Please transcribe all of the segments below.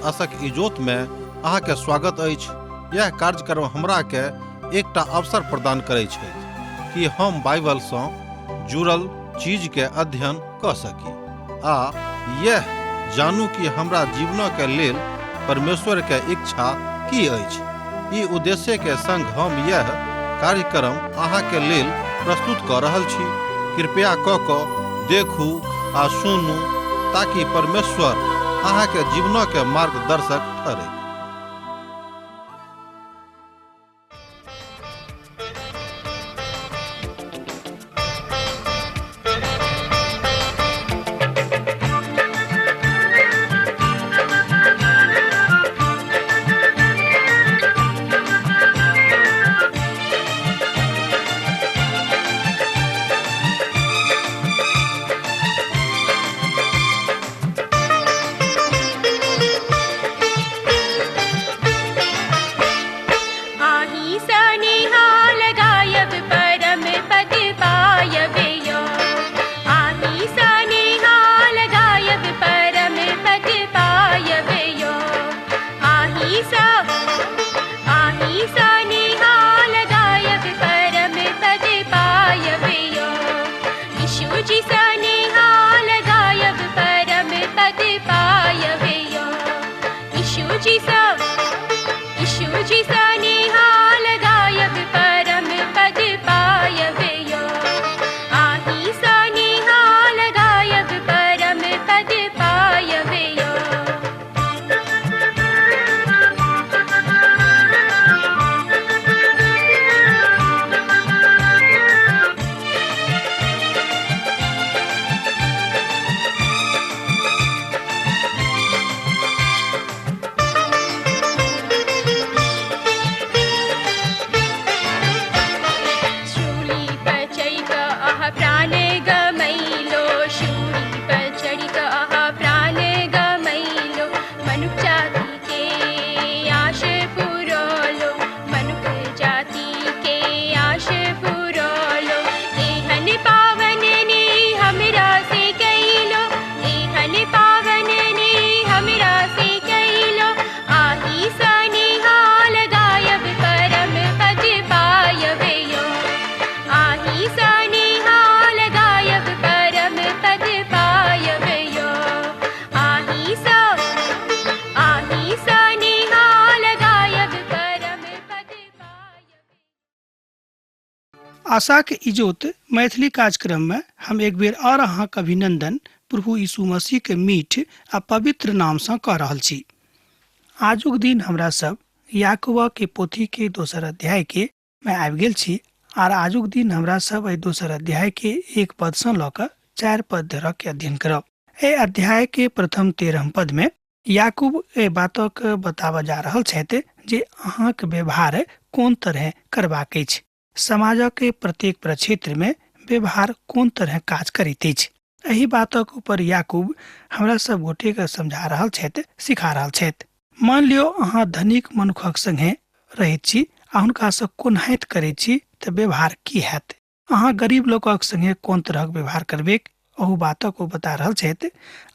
आशक इजोत में अहाँ के स्वागत अछि। यह कार्यक्रम हमरा के एकटा अवसर प्रदान करै छै कि हम बाइबल सँ जुड़ल चीज के अध्ययन क सकी आ यह जानू कि हमरा जीवन के लेल परमेश्वर के इच्छा की अछि। ई उद्देश्य के संग हम यह कार्यक्रम अहाँ के लेल प्रस्तुत क रहल छी। कृपया क क देखू आ सुनू ताकि परमेश्वर अहाँ के जीवन के मार्गदर्शक ठहरे। आही सनिहाल गायब परम पद पायब यो। आही सनिहाल गायब परम पद पायब यो। आही सा आही सनिहाल गायब परम पद पायब यो। यीशु जी सनिहाल गायब परम पद पायब यो। यीशु जी सा यीशु जी सनिहाल गायब परम पद पायब यो। आही सनिहाल गायब परम पद पायब यो। शूली पर चढ़ि कऽ अहाँ प्राण गमैलो। शूली पर चढ़ि कऽ अहाँ प्राण गमैलो। मनुख जाति के आश पुरौलो। मनुख जाति के आश पुरौलो। एहन पावन ने हमरा से कैलो। एहन पावन ने हमरा से कैलो। आही सनिहाल गायब परम पद पायब यो। आही सनिहाल गायब परम पद पायब यो। आही सा आही सनिहाल गायब परम पद पायब। आशाक इजोत मैथिली कार्यक्रम में हम एक बेर और अहाँक अभिनंदन प्रभु यीशु मसीह के मीठ आ पवित्र नाम सँ कऽ रहल छी। आजुक दिन हमरा सब याकूब के पोथी के दोसर अध्याय के में आबि गेल छी आर आजुक दिन हमरा सब एहि दोसर अध्याय के 1 पद सँ लऽ कऽ 4 पद धरक के अध्ययन करब। एहि अध्याय के प्रथम 13 पद में याकूब एहि बातक बताबऽ जा रहल छथि जे अहाँक व्यवहार कोन तरह करबाक अछि, समाजक प्रत्येक प्रक्षेत्र में व्यवहार कोन तरह काज करैत अछि। एहि बातक ऊपर याकूब हमरा सब गोटे के समझा रहल छथि, सिखा रहल छथि। मान लियौ अहाँ धनिक मनुखक संगे रहैत छी आ हुनका सँ कोनाहित करैत छी तऽ व्यवहार की हैत। अहाँ गरीब लोकक संगे कोन तरहक व्यवहार करबेक अहू बातक ओ बता रहल छथि।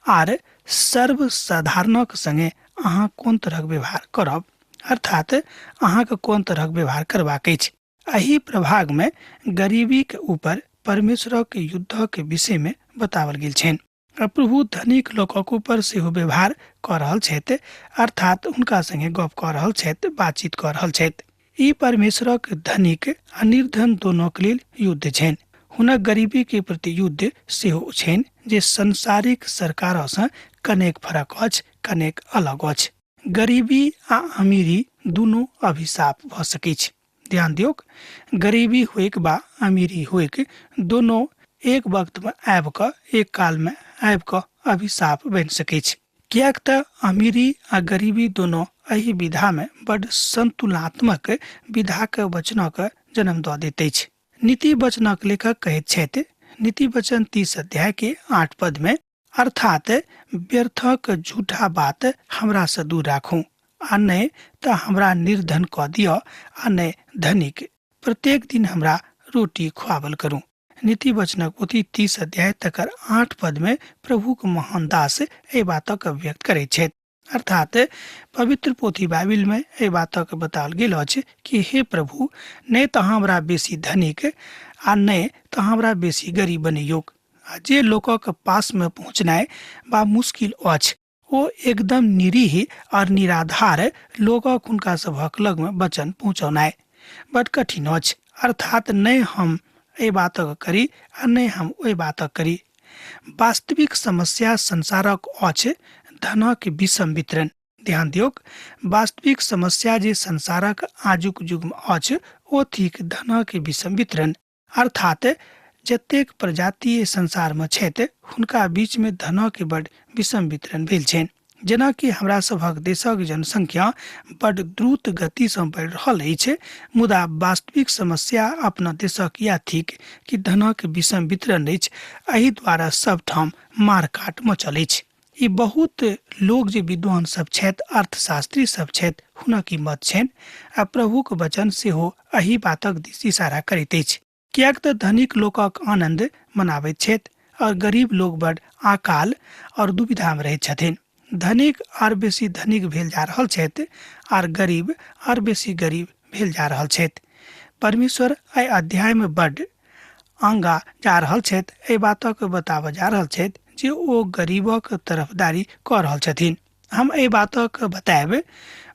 आर सर्वसाधारणक संगे अहाँ कोन तरहक व्यवहार करब, अर्थात अहाँके कोन तरहक व्यवहार करबाक अछि। एहि प्रभाग में गरीबी के ऊपर परमेश्वरक युद्धक विषय में बतावल गेल छनि। आ प्रभु धनिक लोकक ऊपर सेहो व्यवहार कऽ रहल छथि, अर्थात हुनका संगे गप कऽ रहल छथि, बातचीत कऽ रहल छथि। ई परमेश्वरक धनिक आ निर्धन दोनोक लेल युद्ध छनि। हुनक गरीबी के प्रति युद्ध सेहो छनि जे सांसारिक सरकार सँ कनेक फरक अछि, कनेक अलग अछि। गरीबी आ अमीरी दुनू अभिशाप भऽ सकैछ। ध्यान दियौक, गरीबी होइक बा अमीरी होइक दोनों एक वक्त में आबि कऽ, एक काल में आबि कऽ अभिशाप बनि सकैछ। किएक तऽ अमीरी आ गरीबी दोनों एहि विधा में बड संतुलनात्मक विधाक वचनक जन्म दऽ दैत अछि। नीति वचनक लेखक कहैत छथि, नीति वचन 30 अध्याय के 8 पद में, अर्थात व्यर्थक झूठा बात हमरा से दूर राखू आ नहि तऽ हमरा निर्धन कऽ दिअ आ नहि धनिक, प्रत्येक दिन हमरा रोटी खुआबल करू। नीति वचनक पोथी 30 अध्याय तकर 8 पद में प्रभुक महान दास एहि बातक व्यक्त करैत छथि। अर्थात पवित्र पोथी बाइबिल में एहि बातक बताओल गेल अछि कि हे प्रभु, नहि तऽ हमरा बेसी धनिक आ नहि तऽ हमरा बेसी गरीब बनैयौक। आ जे लोकक पासमे पहुँचनाइ बा मुश्किल अछि, ओ एकदम निरीह और निराधार लोकक हुनका सभक लगमे वचन पहुँचौनाइ बड कठिन अछि। अर्थात नहि हम एहि बातक करी आ नहि हम ओहि बातक करी। वास्तविक समस्या संसारक अछि धनक विषम वितरण। ध्यान दियौक, वास्तविक समस्या जे संसारक आजुक युगमे अछि ओ थिक धनक विषम वितरण। अर्थात जतेक प्रजाति संसारमे छथि हुनका बीचमे धनक बड विषम वितरण भेल छनि। जेनाकि हमरा सभक देशक जनसंख्या बड द्रुत गतिसँ बढ़ि रहल अछि, मुदा वास्तविक समस्या अपना देशक इएह थिक कि धनक विषम वितरण अछि। एहि द्वारा सबठाम मारकाट मचल अछि। ई बहुत लोग जे विद्वान सब छथि, अर्थशास्त्री सब छथि, हुनक ई मत छनि आ प्रभुक वचन सेहो एहि बातक दिस इशारा करैत अछि। किएक तऽ धनिक लोकक आनन्द मनाबैत छथि और गरीब लोग बड अकाल और दुविधामे रहैत छथिन। धनिक आर बेसी धनिक भेल जा रहल छथि आर गरीब आर बेसी गरीब भेल जा रहल छथि। परमेश्वर एहि अध्यायमे बड आगाँ जा रहल छथि, एहि बातक बताबऽ जा रहल छथि जे ओ गरीबक तरफदारी कऽ रहल छथिन। हम एहि बातक बतायब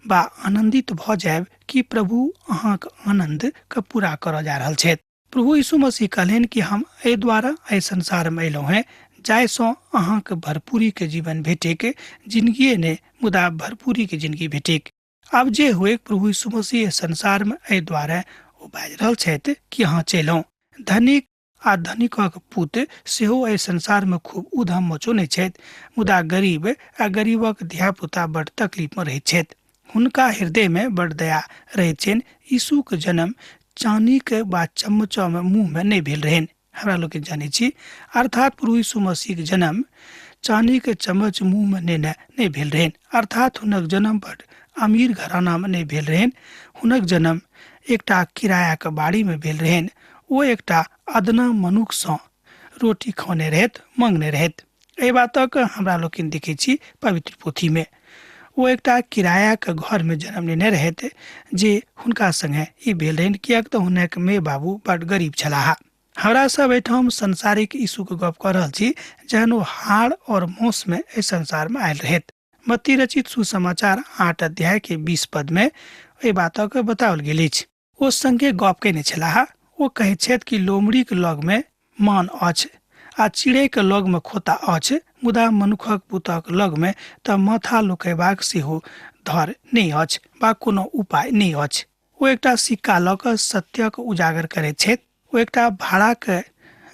बा आनन्दित भऽ जायब कि प्रभु अहाँक आनन्दके पूरा करऽ जा रहल छथि। प्रभु यीशु मसीह कहलनि कि हम एहि द्वारा एहि संसारमे अयलहुँ हेँ जाहिसँ अहाँके भरपूरीके जीवन भेटैक, जिनगिए नहि मुदा भरपूरीके जिनगी भेटैक। आब जे हुए, प्रभु यीशु मसीह एहि संसारमे एहि द्वारा ओ बाजि रहल छथि कि अहाँ चलि। धनिक आ धनिकक पुत सेहो एहि संसारमे खूब उधम मचौने छथि, मुदा गरीब आ गरीबक धियापुता बड तकलीफमे रहैत छथि। हुनका हृदयमे बड दया रहैत छनि। यीशुक जन्म चानीके वा चम्मचमे मुँहमे नहि भेल रहनि, हमरा लोकनि जानै छी। अर्थात प्रभु यीशु मसीहक जन्म चानीके चम्मच मुँहमे नेने नहि भेल रहनि। अर्थात हुनक जन्म बड अमीर घरानामे नहि भेल रहनि। हुनक जन्म एकटा किरायाके बाड़ीमे भेल रहनि। ओ एकटा अदना मनुखसँ रोटी खौने रहथि, मंगने रहथि। एहि बातक हमरा लोकनि देखै छी पवित्र पोथीमे। ओ एकटा किरायाके घरमे जन्म लेने रहथि जे हुनका संगे ई भेल रहनि, किएक तऽ हुनक माय बाबू बड गरीब छलाह। हमरा सब एहिठाम संसारिक यीशुके गप कऽ रहल छी जहन ओ हाड़ और मौसमे एहि संसारमे आयल रहथि। मत्ती रचित सुसमाचार 8 अध्याय के 20 पद में एहि बातक बताओल गेल अछि। ओ संगे गप केने छलाह। ओ कहैत छथि कि लोमड़ीक लगमे मान अछि आ चिड़ैके लगमे खोता अछि, मुदा मनुखक पुतक लगमे तऽ माथा लुकेबाक सेहो धर नहि अछि वा कोनो उपाय नहि अछि। ओ एकटा सिक्का लऽ कऽ सत्यक उजागर करैत छथि। ओ एकटा भाड़ाके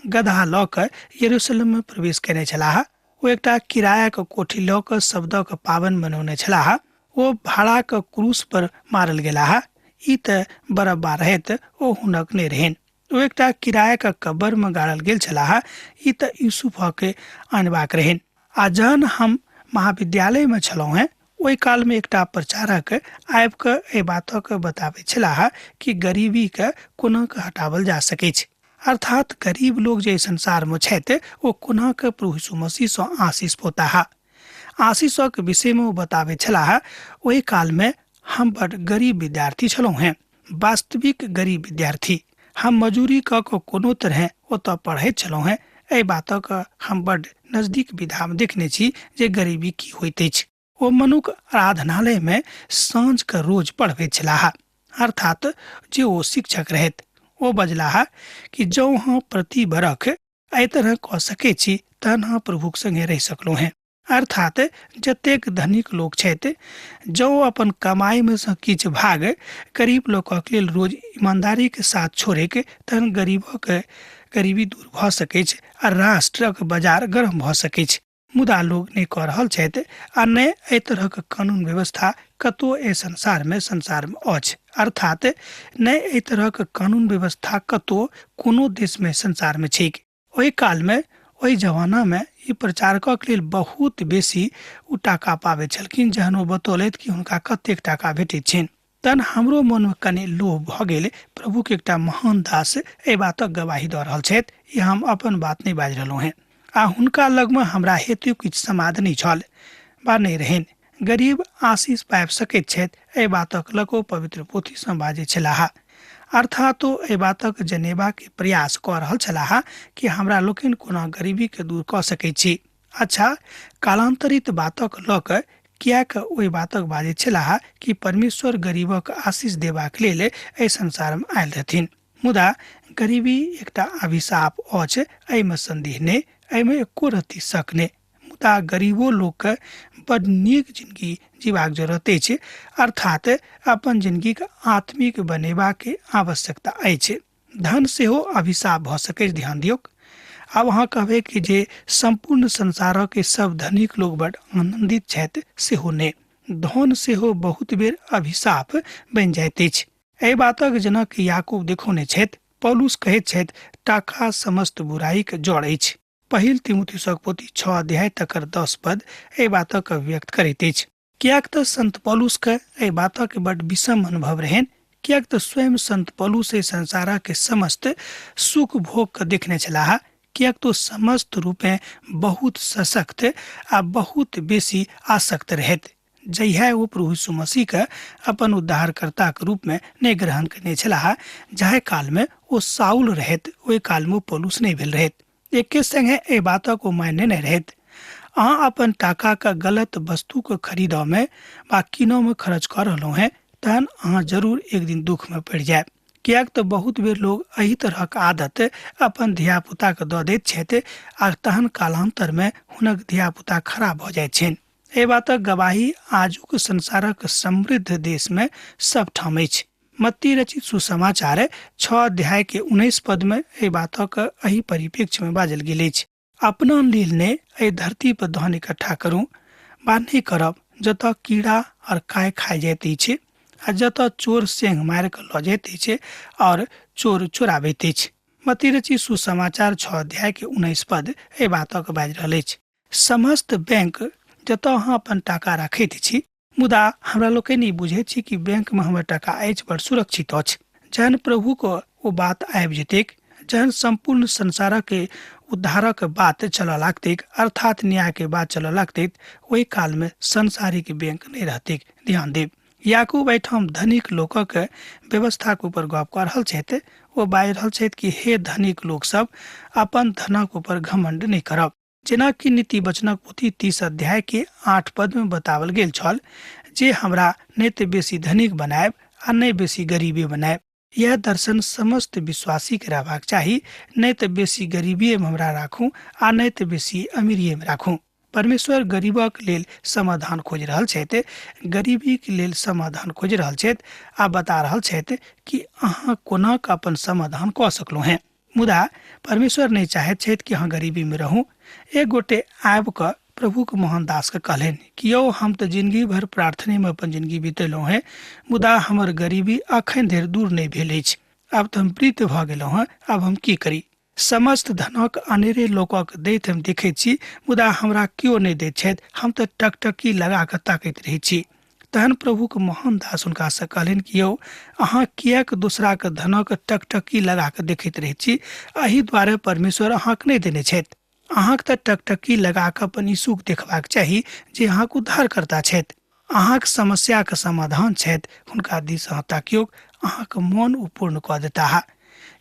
गदहा लऽ कऽ यरूशलेममे प्रवेश केने छलाह। ओ एकटा किरायाके कोठी लऽ कऽ शब्दक पावन बनौने छलाह। ओ भाड़ाके क्रूस पर मारल गेलाह। ई तऽ बरब्बा रहैत, ओ हुनक नहि रहनि। ओ एकटा किरायाके कब्रमे गाड़ल गेल छलाह। ई तऽ यूसुफके आनबाक रहनि। आ जहन हम महाविद्यालयमे छलहुँ हेँ ओहि कालमे एकटा प्रचारक आबि कऽ एहि बातक बताबै छलाह कि गरीबीके कोना कऽ हटाओल जा सकैछ। अर्थात गरीब लोग जे संसारमे छथि ओ कोना कऽ प्रभु यीशु मसीहसँ आशीष पौताह। आशीषक विषयमे ओ बताबै छलाह। ओहि कालमे हम बड गरीब विद्यार्थी छलहुँ हेँ, वास्तविक गरीब विद्यार्थी। हम मजूरी कऽ कऽ कोनो तरहे ओतऽ पढ़ैत छलहुँ हेँ। एहि बातक हम बड नजदीक विधामे देखने छी जे गरीबी की होइत अछि। ओ मनुख आराधनालयमे साँझके रोज पढ़बैत छलाह, अर्थात जे ओ शिक्षक रहथि। ओ बजलाह कि जँ अहाँ प्रति बरख एहि तरह कऽ सकै छी तहन अहाँ प्रभुक संगे रहि सकलहुँ हेँ। अर्थात जतेक धनिक लोक छथि, जँ ओ अपन कमाइमे सँ किछु भाग गरीब लोकक लेल रोज ईमानदारीके साथ छोड़ैक, तहन गरीबक गरीबी दूर भऽ सकैछ आ राष्ट्रक बाजार गर्म भऽ सकैछ। मुदा लोक नहि कऽ रहल छथि आ नहि एहि तरहक कानून व्यवस्था कतहु एहि संसारमे अछि। अर्थात नहि एहि तरहक कानून व्यवस्था कतहु कोनो देशमे संसारमे छैक। ओहि कालमे ओहि जमानामे ई प्रचारकक लेल बहुत बेसी ओ टाका पाबैत छलखिन। जहन ओ बतौलथि कि हुनका कतेक टाका भेटैत छनि, तहन हमरो मनमे कनि लोभ भऽ गेल। प्रभुके एकटा महान दास एहि बातक गवाही दऽ रहल छथि, ई हम अपन बात नहि बाजि रहलहुँ हेँ। आ हुनका लगमे हमरा हेतु किछु समाद नहि छल वा नहि रहनि। गरीब आशीष पाबि सकैत छथि, एहि बातक लऽ कऽ ओ पवित्र पोथीसँ बाजै छलाह। अर्थात ओ एहि बातक जनेबाक प्रयास कऽ रहल छलाह कि हमरा लोकनि कोना गरीबीके दूर कऽ सकैत छी। अच्छा, कालान्तरित बातक लऽ कऽ किएक ओहि बातक बाजैत छलाह कि परमेश्वर गरीबक आशीष देबाक लेल एहि संसारमे आयल रहथिन। मुदा गरीबी एकटा अभिशाप अछि, एहिमे संदेह नहि, एहिमे एको रत्ती शक नहि। मुदा गरीबो लोकके बड नीक जिंदगी जीबाक जरूरत अछि, अर्थात अपन जिंदगीके आत्मिक बनेबाक आवश्यकता अछि। धन सेहो अभिशाप भऽ सकैछ, ध्यान दियौक। आब अहाँ कहबै कि जे सम्पूर्ण संसारक सब धनिक लोक बड आनन्दित छथि, सेहो नहि। धन सेहो बहुत बेर अभिशाप बनि जाइत अछि। एहि बातक जनक याकूब देखौने छथि। पौलुस कहैत छथि, टाका समस्त बुराइक जड़ अछि। पहिल तिमुथियुसक पोथी 6 अध्याय तकर 10 पद एहि बातक व्यक्त करैत अछि। किएक तऽ संत पौलुसके एहि बातक बड विषम अनुभव रहनि, किएक तऽ स्वयं संत पौलुस एहि संसारक समस्त सुख भोग के देखने छलाह, किएक तऽ समस्त रूपे बहुत सशक्त आ बहुत बेसी आसक्त रहैत। जहिया ओ प्रभु यीशु मसीहके अपन उद्धारकर्ताके रूपमे नहि ग्रहण कयने छलाह, जाहि कालमे ओ साउल रहैत ओहि कालमे ओ पौलुस नहि भेल रहैत। एके संगे एहि बातक ओ मायने नहि रहैत। अहाँ अपन टाकाके गलत वस्तुके खरीदऽमे वा कीनऽमे खर्च कऽ रहलहुँ हेँ, तहन अहाँ जरूर एक दिन दुःखमे पड़ि जायब। किएक तऽ बहुत बेर लोग एहि तरहक आदत अपन धियापुताके दऽ दैत छथि आ तहन कालान्तरमे हुनक धियापुता खराब भऽ जाइत छनि। एहि बातक गवाही आजुक संसारक समृद्ध देशमे सबठाम अछि। मत्ती रचित सुसमाचार 6 अध्याय के 19 पद में एहि बातक एहि परिप्रेक्ष्य में बाजल गेल अछि। अपना लेल ने एहि धरती पर धन इकट्ठा करू वा नहि करब, जतऽ कीड़ा और काय खाइ जाइत अछि आ जतऽ चोर सेंग मारि कऽ लऽ जाइत अछि और चोर चोराबैत अछि। मत्ती रचित सुसमाचार 6 अध्याय के 19 पद एहि बातक बाजि रहल अछि। समस्त बैंक जतऽ अहाँ अपन टाका राखैत छी, मुदा हमरा लोकनि ई बुझैत छी कि बैंकमे हमर टाका अछि, बड़ सुरक्षित अछि। जहन प्रभुके ओ बात आबि जेतैक, जहन सम्पूर्ण संसारक उद्धारक बात चलऽ लागतैक, अर्थात न्यायके बात चलऽ लागतैक, ओहि कालमे सांसारिक बैंक नहि रहतैक। ध्यान देब, याकूब एहिठाम धनिक लोकक व्यवस्थाक ऊपर गप कऽ रहल छथि। ओ बाजि रहल छथि कि हे धनिक लोक सब, अपन धनक ऊपर घमंड नहि करब। जेना कि नीति वचनक पोथी 30 अध्याय के 8 पद में बतावल गेल छल जे हमरा नहि तऽ बेसी धनिक बनायब आ नहि बेसी गरीबे बनायब। यह दर्शन समस्त विश्वासी के रहबाक चाही, नहि तऽ बेसी गरीबीए में हमरा राखू आ नहि तऽ बेसी अमीरिए में राखू। परमेश्वर गरीबक लेल समाधान खोजि रहल छथि, गरीबीके लेल समाधान खोजि रहल छथि आ बता रहल छथि कि अहाँ कोना कऽ अपन समाधान कऽ सकलहुँ हेँ। मुदा परमेश्वर नहि चाहैत छथि कि अहाँ गरीबीमे रहू। एक गोटे आबि कऽ प्रभुके मोहन दासके कहलनि कि यौ, हम तऽ जिंदगी भरि प्रार्थनेमे अपन जिंदगी बितेलहुँ हेँ, मुदा हमर गरीबी अखन धरि दूर नहि भेल अछि। आब तऽ हम वृद्ध भऽ गेलहुँ हेँ, आब हम की करी? समस्त धनक अनेरे लोकक दैत हम देखैत छी, मुदा हमरा केओ नहि दैत छथि। हम तऽ टकटकी लगा कऽ ताकैत रहै छी। तहन प्रभुके मोहन दास हुनकासँ कहलनि कि यौ, अहाँ किएक दोसराके धनक टकटकी लगा कऽ देखैत रहै छी? एहि दुआरे परमेश्वर अहाँके नहि देने छथि। अहाँके तऽ टकटकी लगा कऽ अपन यीशुके देखबाक चाही जे अहाँके उद्धारकर्ता छथि, अहाँके समस्याके समाधान छथि। हुनका दिस अहाँ ताकियौक, अहाँके मन ओ पूर्ण कऽ देताह।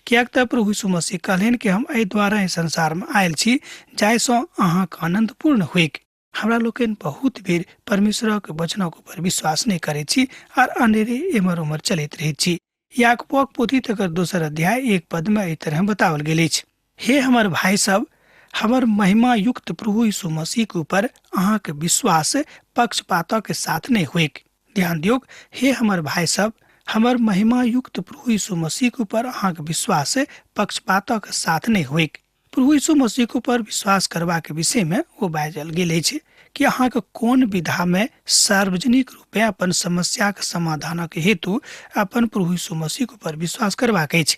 किएक तऽ प्रभु यीशु मसीह कहलनि कि हम एहि दुआरे एहि संसारमे आयल छी जाहिसँ अहाँके आनन्द पूर्ण होइक। हमरा लोकनि बहुत बेर परमेश्वरक वचनक ऊपर विश्वास नहि करैत छी आर अनेरे एम्हर ओम्हर चलैत रहैत छी। याकूबक पोथी तकर 2 अध्याय 1 पद में एहि तरह बताओल गेल अछि, हे हमर भाई सब, हमर महिमा युक्त प्रभु यीशु मसीह के ऊपर अहाँके विश्वास पक्षपातक के साथ नहि होइक। ध्यान दियौक, हे हमर भाई सब, हमर महिमा युक्त प्रभु यीशु मसीह के ऊपर अहाँके विश्वास पक्षपातक के साथ नहि होइक। प्रभु यीशु मसीह के ऊपर विश्वास करबाक विषय में ओ बाजल गेल अछि कि अहाँके कोन विधा में सार्वजनिक रूपे अपन समस्याक समाधानक हेतु अपन प्रभु यीशु मसीह के ऊपर विश्वास करबाक अछि।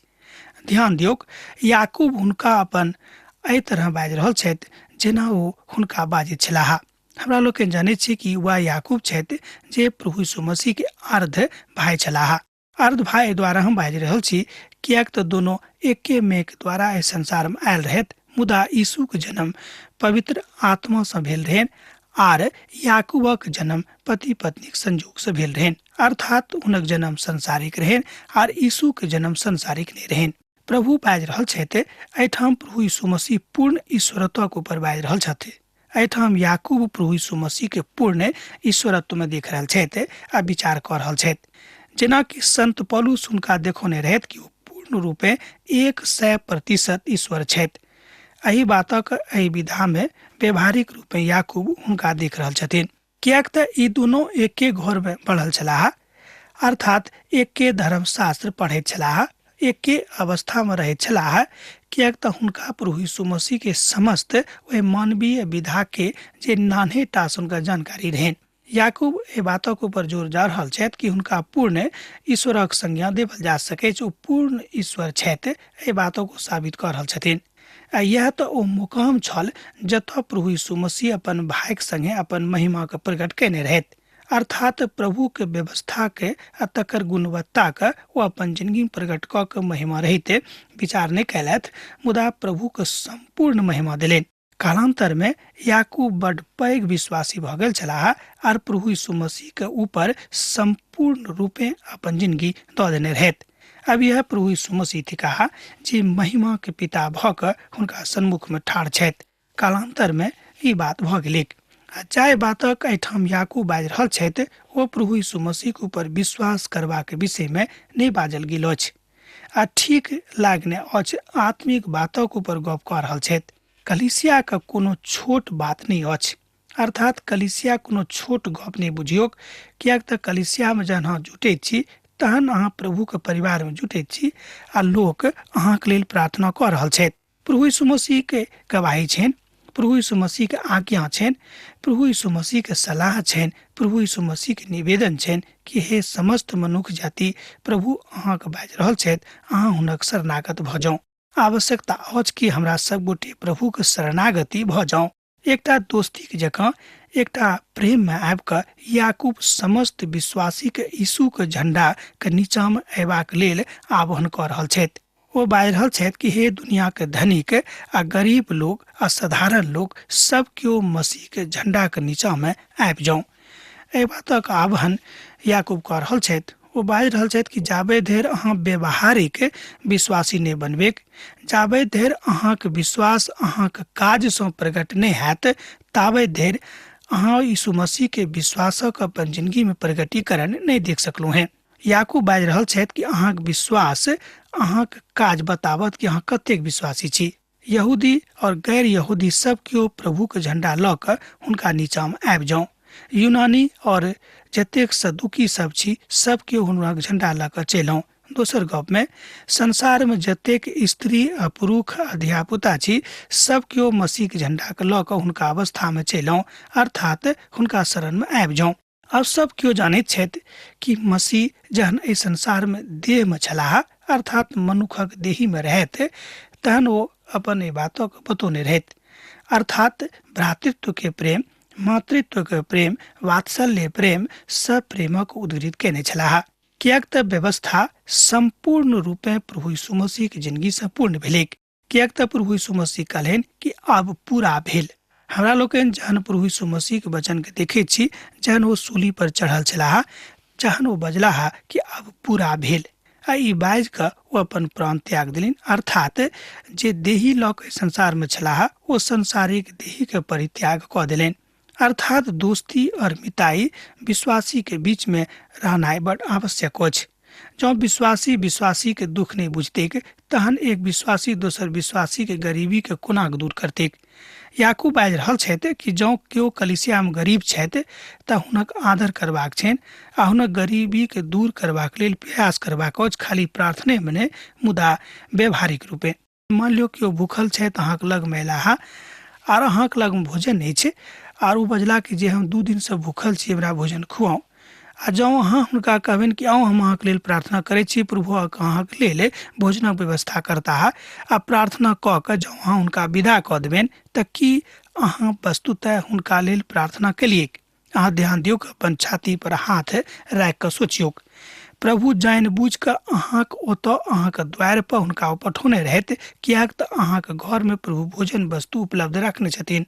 ध्यान दियौक, याकूब हुनका अपन एहि तरह बाजि रहल छथि जेना ओ हुनका बाजैत छलाह। हमरा लोकनि जनैत छी कि वएह याकूब छथि जे प्रभु यीशु मसीह के अर्ध भाई छलाह। अर्ध भाई द्वारा हम बाजि रहल छी किएक तऽ दोनो एके मेघ द्वारा एहि संसारमे आयल रहथि, मुदा यीशुके जन्म पवित्र आत्मासँ भेल रहनि आर याकूबक जन्म पति पत्नीक संयोग से भेल रहनि, अर्थात हुनक जन्म संसारिक रहनि आर यीशु के जन्म संसारिक नहि रहनि। प्रभु बाजि रहल छथि, एहिठाम प्रभु यीशु मसीह पूर्ण ईश्वरत्वक ऊपर बाजि रहल छथि। एहिठाम याकूब प्रभु यीशु मसीह के पूर्ण ईश्वरत्व में देख रहल छथि आ विचार कऽ रहल छथि। जेनाकि संत पौलुस हुनका देखौने रहथि कि ओ पूर्ण रूपे 100% ईश्वर छथि। एहि बातक एहि विधा में व्यवहारिक रूपे याकूब हुनका देख रहल छथिन, किएक तऽ ई दुनू एके घर में बढ़ल छलाह, अर्थात एके धर्मशास्त्र पढ़ैत छलाह, एके अवस्था में रहैत छलाह, किएक तऽ हुनका प्रभु यीशु मसीह के समस्त ओहि मानवीय विधा के जे नान्हे टा से हुनका जानकारी रहनि। याकूब एहि बातक ऊपर जोर जा रहल छथि कि हुनका पूर्ण ईश्वरक संज्ञा देवल जा सकैछ, ओ पूर्ण ईश्वर छथि, एहि बातक ओ साबित कऽ रहल छथिन। आ इएह तऽ ओ मुकाम छल जतऽ प्रभु यीशु मसीह अपन भाइक संगे अपन महिमाके प्रकट कयने रहथि, अर्थात प्रभुके व्यवस्थाके आ तकर गुणवत्ताके ओ अपन जिंदगी प्रकट कऽ के महिमा रहित विचार नहि कयलथि, मुदा प्रभुके सम्पूर्ण महिमा देलनि। कालांतर में याकूब बड पैघ विश्वासी भऽ गेल छलाह आर प्रभु यीशु मसीह के ऊपर सम्पूर्ण रूपे अपन जिंदगी दऽ देने रहथि। अब यह प्रभु यीशु मसीह थिकाह जे महिमा के पिता भऽ कऽ हुनका सन्मुख में ठाढ़ छथि। कालांतर में ई बात भऽ गेलैक। आ जाहि बातक एहिठाम याकूब बाजि रहल छथि ओ प्रभु यीशु मसीह के ऊपर विश्वास करबाक विषय में नहि बाजल गेल अछि आ ठीक लागने अछि आत्मिक बातक ऊपर गप कऽ रहल छथि। कलीसिया के कोनो छोट बात नहि अछि, अर्थात कलीसिया कोनो छोट गप नहि बुझियौक, किएक तऽ कलीसिया में जहन अहाँ जुटैत छी तहन अहाँ प्रभु के परिवार में जुटैत छी आ लोक अहाँके लेल प्रार्थना कऽ रहल छथि। प्रभु यीशु मसीह के गवाही छनि, प्रभु यीशु मसीह के आज्ञा छनि, प्रभु यीशु मसीह के सलाह छनि, प्रभु यीशु मसीह के निवेदन छनि कि हे समस्त मनुख जाति, प्रभु अहाँके बाजि रहल छथि, अहाँ हुनक शरणागत भऽ जाउ। आवश्यकता अछि कि हमरा सब गोटे प्रभु के शरणागति भऽ जाउ। एकटा दोस्तीक जकाँ एकटा प्रेम में आबि कऽ याकूब समस्त विश्वासी के यीशु के झंडा के नीचा में अयबाक लेल आह्वान कऽ रहल छथि। ओ बाजि रहल छथि कि हे दुनिया के धनिक आ गरीब लोग आ साधारण लोग सब केओ मसीह के झंडा के नीचा में आबि जाउ। एहि बातक आह्वान याकूब कऽ रहल छथि। ओ बाजि रहल छथि कि जाबे धरि अहाँ व्यवहारिक विश्वासी नहि बनबेक, जाबे धरि अहाँके विश्वास अहाँके काजसँ प्रकट नहि हैत, ताबे धरि अहाँ यीशु मसीहके विश्वासक अपन जिंदगीमे प्रकटीकरण नहि देख सकलहुँ हेँ। याकूब बाजि रहल छथि कि अहाँके विश्वास अहाँके काज बताबत कि अहाँ कतेक विश्वासी छी। यहूदी और गैर यहूदी सब केओ प्रभु के झंडा लऽ कऽ हुनका नीचामे आबि जाउ। यूनानी और जतेक सदुकी सब छी सब केओ हुनका झंडा लऽ कऽ चलि आउ। दोसर गप में संसार में जतेक स्त्री आ पुरुष आ धियापुता छी सब केओ मसीह के झंडा के लऽ कऽ हुनका अवस्था में चलि आउ, अर्थात हुनका शरण में आबि जाउ। आब सब केओ जानैत छथि कि मसीह जहन एहि संसार में देह में छलाह, अर्थात मनुखक देही में रहैत, तहन ओ अपन एहि बातक बतौने रहैत, अर्थात भ्रातृत्व के प्रेम, मातृत्व के प्रेम, वात्सल्य प्रेम, सब प्रेमक उद्घृत केने छलाह। किएक तऽ व्यवस्था सम्पूर्ण रूपे प्रभु यीशु मसीह के जिंदगी से पूर्ण भेलैक। किएक तऽ प्रभु यीशु मसीह कहलनि कि आब पूरा भेल। हमरा लोकनि जहन प्रभु यीशु मसीह के वचन के देखैत छी, जहन ओ सूली पर चढ़ल छलाह, जहन ओ बजलाह कि आब पूरा भेल, आ ई बाजि कऽ ओ अपन प्राण त्याग देलनि, अर्थात जे देही लऽ कऽ संसार में छलाह ओ संसारिक देही के परित्याग कऽ देलनि। अर्थात दोस्ती और मिताई विश्वासी के बीच में रहनाइ बड आवश्यक अछि। जँ विश्वासी विश्वासी के दुख नहि बुझतैक तहन एक विश्वासी दोसर विश्वासी के गरीबी के कोना दूर करतैक। याकूब बाजि रहल छथि कि जँ केओ कलीसिया में गरीब छथि तऽ हुनक आदर करबाक छनि आ हुनक गरीबी के दूर करबाक लेल प्रयास करबाक अछि, खाली प्रार्थने में नहि मुदा व्यवहारिक रूपे। मान लियौ केओ भूखल छथि अहाँके लगमे अयलाह आर अहाँके लगमे भोजन नहि छै आर ओ बजला कि जे हम 2 दिनसँ भूखल छी, हमरा भोजन खुआउ, आ जँ अहाँ हुनका कहबनि कि आउ हम अहाँके लेल प्रार्थना करै छी, प्रभु अहाँके लेल भोजनक व्यवस्था करताह, आ प्रार्थना कऽ कऽ जँ अहाँ हुनका विदा कऽ देबनि तऽ की अहाँ वस्तुतः हुनका लेल प्रार्थना केलियैक? अहाँ ध्यान दियौक, अपन छाती पर हाथ राखि कऽ सोचियौक। प्रभु जानि बुझि कऽ अहाँक ओतऽ अहाँक द्वारि पर हुनका ओ पठौने रहथि, किएक तऽ अहाँक घरमे प्रभु भोजन वस्तु उपलब्ध रखने छथिन।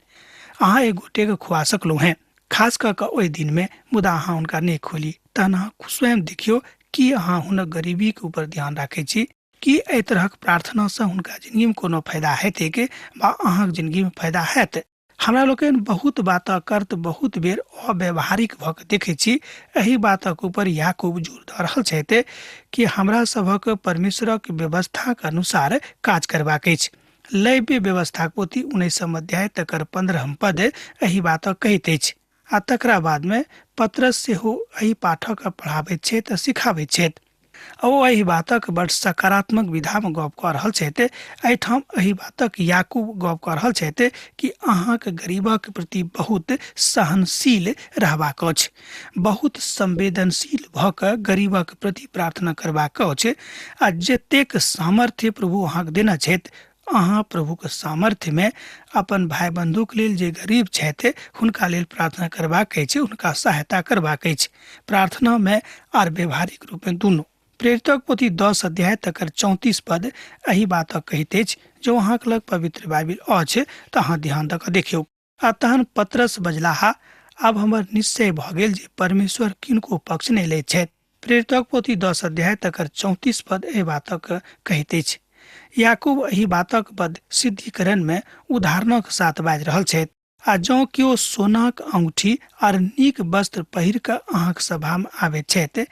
अहाँ एक गोटेके खुआ सकलहुँ हेँ खास कऽ कऽ ओहि दिनमे, मुदा अहाँ हुनका नहि खोली। तहन अहाँ स्वयं देखियौ कि अहाँ हुनक गरीबीके ऊपर ध्यान राखै छी। की एहि तरहक प्रार्थनासँ हुनका जिंदगीमे कोनो फायदा हेतै बा अहाँके जिंदगीमे फायदा हैत? हमरा लोकनि बहुत बातक अर्थ बहुत बेर अव्यवहारिक भऽ कऽ देखै छी। एहि बातक ऊपर याकूब जोर दऽ रहल छथि कि हमरा सभक परमेश्वरक व्यवस्थाक अनुसार काज करबाक अछि। लैव्य व्यवस्थाक पोथी 19 अध्याय तकर 15 पद एहि बातक कहैत अछि। आ तकरा बादमे पतरस सेहो एहि पाठक पढ़ाबैत छथि आ सिखाबैत छथि। ओ एहि बातक बड सकारात्मक विधामे गप कऽ रहल छथि। एहिठाम एहि बातक याकूब गप कऽ रहल छथि कि अहाँके गरीबक प्रति बहुत सहनशील रहबाक अछि, बहुत संवेदनशील भऽ कऽ गरीबक प्रति प्रार्थना करबाक अछि आ जतेक सामर्थ्य प्रभु अहाँके देने छथि अहाँ प्रभुके सामर्थ्यमे अपन भाय बन्धुके लेल जे गरीब छथि हुनका लेल प्रार्थना करबाक अछि, हुनका सहायता करबाक अछि, प्रार्थनामे आर व्यवहारिक रूपमे दुनू। प्रेरितक पोथी 10 अध्याय तकर 34 पद एहि बातक कहैत अछि। जँ अहाँके लग पवित्र बाइबिल अछि तऽ अहाँ ध्यान दऽ कऽ देखियौ। आ तहन पतरस बजलाह, आब हमर निश्चय भऽ गेल जे परमेश्वर किनको पक्ष नहि लैत छथि। प्रेरितक पोथी 10 अध्याय तकर 34 पद एहि बातक कहैत अछि। याकूब एहि बातक पद सिद्धिकरणमे उदाहरणक साथ बाजि रहल छथि। आ जँ केओ सोनाक अंगूठी आर नीक वस्त्र पहिर कऽ अहाँक सभामे आबैत छथि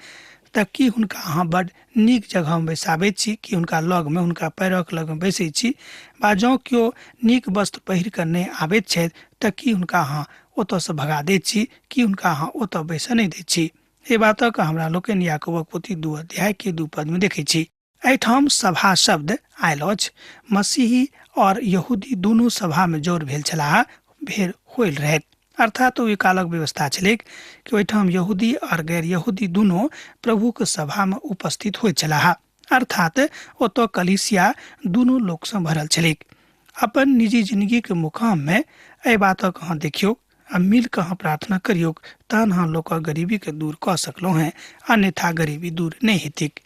तऽ की हुनका अहाँ बड नीक जगहमे बैसाबैत छी? कि हुनका लगमे, हुनका पैरक लगमे बैसै छी? वा जँ केओ नीक वस्त्र पहिर कऽ नहि आबैत छथि तऽ की हुनका अहाँ ओतऽसँ भगा दैत छी? की हुनका अहाँ ओतऽ बैसऽ नहि दैत छी? एहि बातक हमरा लोकनि याकूबक पोथी 2 अध्याय के 2 पदमे देखै छी। एहिठाम सभा शब्द आयल अछि। मसीही और यहूदी दुनू सभामे जोर भेल छलाह, भेल होयल रहैत। अर्थात ओहि कालक व्यवस्था छलैक कि ओहिठाम यहूदी और गैर यहूदी दुनू प्रभुक सभामे उपस्थित होइत छलाह। अर्थात ओतऽ कलीसिया दुनू लोकसँ भरल छलैक। अपन निजी जिंदगीके मुकाममे एहि बातक अहाँ देखियौ आ मिल कऽ अहाँ प्रार्थना करियौक, तहन अहाँ लोकक गरीबीके दूर कऽ सकलहुँ हेँ, अन्यथा गरीबी दूर नहि हेतैक।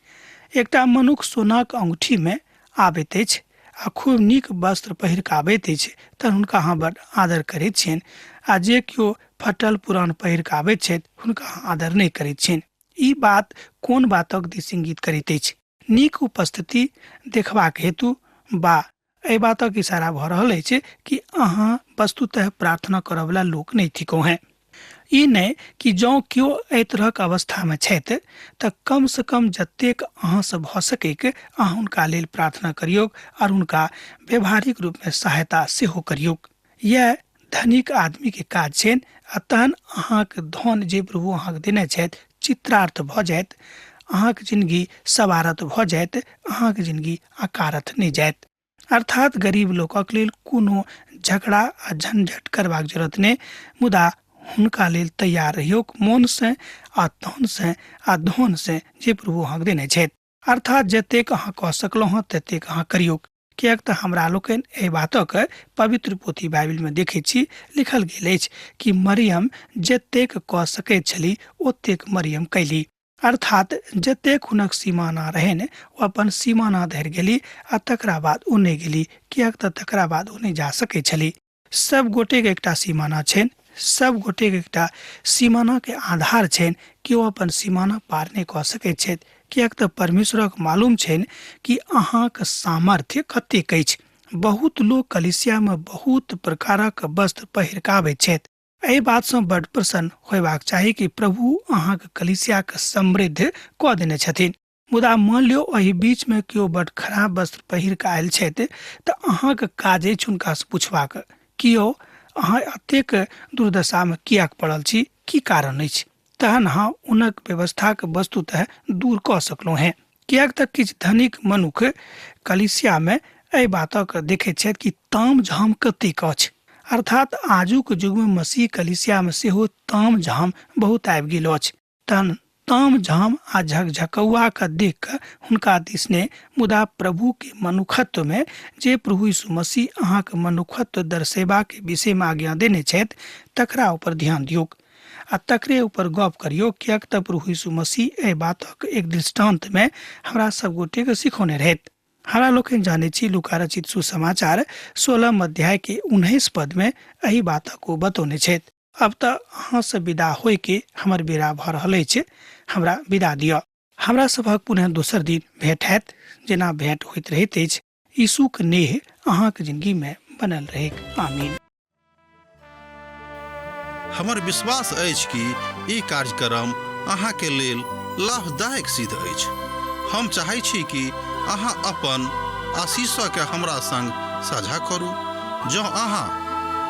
एकटा मनुख सोनाक अंगूठीमे आबैत अछि आ खूब नीक वस्त्र पहिर कऽ आबैत अछि तहन हुनका अहाँ बड आदर करैत छियनि, आ जे केओ फटल पुरान पहिर कऽ आबैत छथि हुनका अहाँ आदर नहि करैत छियनि। ई बात कोन बातक दिस इंगित करैत अछि? नीक उपस्थिति देखबाक हेतु बा एहि बातक इशारा भऽ रहल अछि कि अहाँ वस्तुतः प्रार्थना करऽवला लोक नहि थिकहुँ हेँ। ई नहि कि जँ केओ एहि तरहक अवस्थामे छथि तऽ कमसँ कम जतेक अहाँसँ भऽ सकैक अहाँ हुनका लेल प्रार्थना करियौक आर हुनका व्यवहारिक रूपमे सहायता सेहो करियौक। इएह धनिक आदमीके काज छनि आ तहन अहाँक धन जे प्रभु अहाँके देने छथि चित्रार्थ भऽ जायत, अहाँक जिनगी सवारत भऽ जायत, अहाँक जिनगी अकारथ नहि जायत। अर्थात गरीब लोकक लेल कोनो झगड़ा आ झंझट करबाक जरूरत नहि, मुदा हुनका लेल तैयार रहियौक मोनसँ आ तनसँ आ धनसँ जे प्रभु अहाँके देने छथि। अर्थात जतेक अहाँ कऽ सकलहुँ हँ ततेक अहाँ करियौक, किएक तऽ हमरा लोकनि एहि बातक पवित्र पोथी बाइबिलमे देखै छी लिखल गेल अछि कि मरियम जतेक कऽ सकैत छली ओतेक मरियम कैली। अर्थात जतेक हुनक सीमाना रहनि ओ अपन सीमाना धरि गेली आ तकरा बाद ओ नहि गेली, किएक तऽ तकरा बाद ओ नहि जा सकैत छली। सब गोटेके एकटा सीमाना छनि, सब गोटेके एकटा सीमानाके आधार छनि कि ओ अपन सीमाना पार नहि कऽ सकैत छथि, किएक तऽ परमेश्वरक मालूम छनि कि अहाँक सामर्थ्य कतेक अछि। बहुत लोक कलीसियामे बहुत प्रकारक वस्त्र पहिर कऽ आबैत छथि। एहि बातसँ बड प्रसन्न होयबाक चाही कि प्रभु अहाँके कलीसियाके समृद्ध कऽ देने छथिन, मुदा मान लियौ एहि बीचमे केओ बड खराब वस्त्र पहिर कऽ आयल छथि तऽ अहाँके काज अछि हुनकासँ पुछबाक कि यौ अहाँ एतेक दुर्दशामे किएक पड़ल छी, की कारण अछि? तहन अहाँ हुनक व्यवस्थाके वस्तुतः दूर कऽ सकलहुँ हेँ। किएक तऽ किछु धनिक मनुख कलीसियामे एहि बातक देखैत छथि कि ताम झाम कतेक अछि। अर्थात आजुक युगमे मसीह कलीसियामे सेहो ताम झाम बहुत आबि गेल अछि। तहन ताम झाम आ झकझकौआ के देख कऽ हुनका दिस नहि, मुदा प्रभु के मनुखत्व में जे प्रभु यीशु मसीह अहाँके मनुखत्व दर्शेबाक विषयमे आज्ञा देने छथि तकरा ऊपर ध्यान दियौक आ तकरे ऊपर गप करियौ, किएक तऽ प्रभु यीशु मसीह एहि बातक एक दृष्टान्तमे हमरा सब गोटेके सिखौने रहथि। हमरा लोकनि जानै छी लुका रचित सुसमाचार 16 अध्याय के 19 पद में एहि बातक ओ बतौने छथि। अब तऽ अहाँसँ विदा होइके हमर बेरा भऽ रहल अछि, हमरा विदा दिअ। हमरा सभक पुनः दोसर दिन भेंट हैत, जेना भेंट होइत रहैत अछि। यीशुक नेह अहाँक जिंदगी में बनल रहेक। आमीन। हमर विश्वास अछि कि ई कार्यक्रम अहाँके लेल लाभदायक सिद्ध अछि। हम चाहै छी कि अहाँ अपन आशीषके हमरा संग साझा करू। जँ अहाँ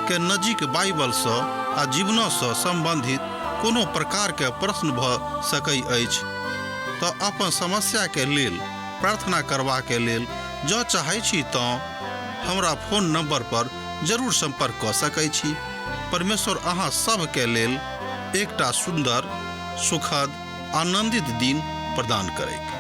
के नजीक बाइबलसँ आ जीवनसँ सम्बन्धित कोनो प्रकारके प्रश्न भऽ सकै अछि तऽ अपन समस्याके लेल प्रार्थना करबाके लेल जँ चाहै छी तँ हमरा फोन नंबर पर जरूर संपर्क कऽ सकै छी। परमेश्वर अहाँ सभके लेल एकटा सुन्दर, सुखद, आनंदित दिन प्रदान करैक।